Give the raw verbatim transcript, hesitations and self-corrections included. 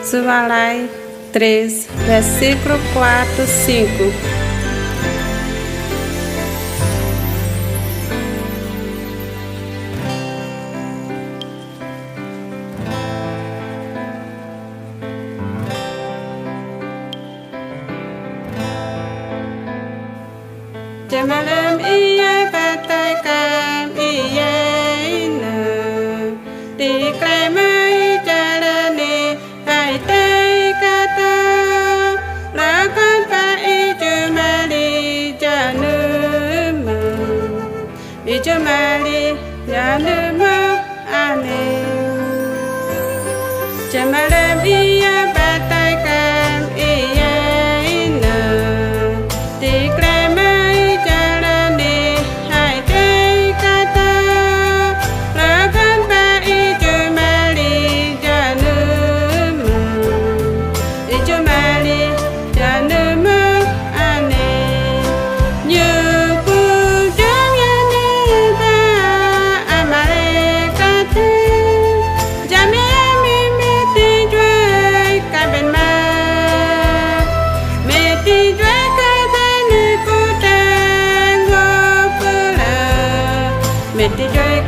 Smalai três, versículo quatro, cinco. Jemalem iye patay kam iye ina, tikle mai jalani ay tey kata, lakon pa i jumali januma, i jumali januma. Amin. Jemalem iye patay kam iye ina, tikle mai jalani ay tey kata, lakon pa i jumali januma, i jumali januma. Amin. Nyuku jang yani ba amale kate, jami ami meti juay kaben ma, meti juay kaben kuta ngo pula, meti juay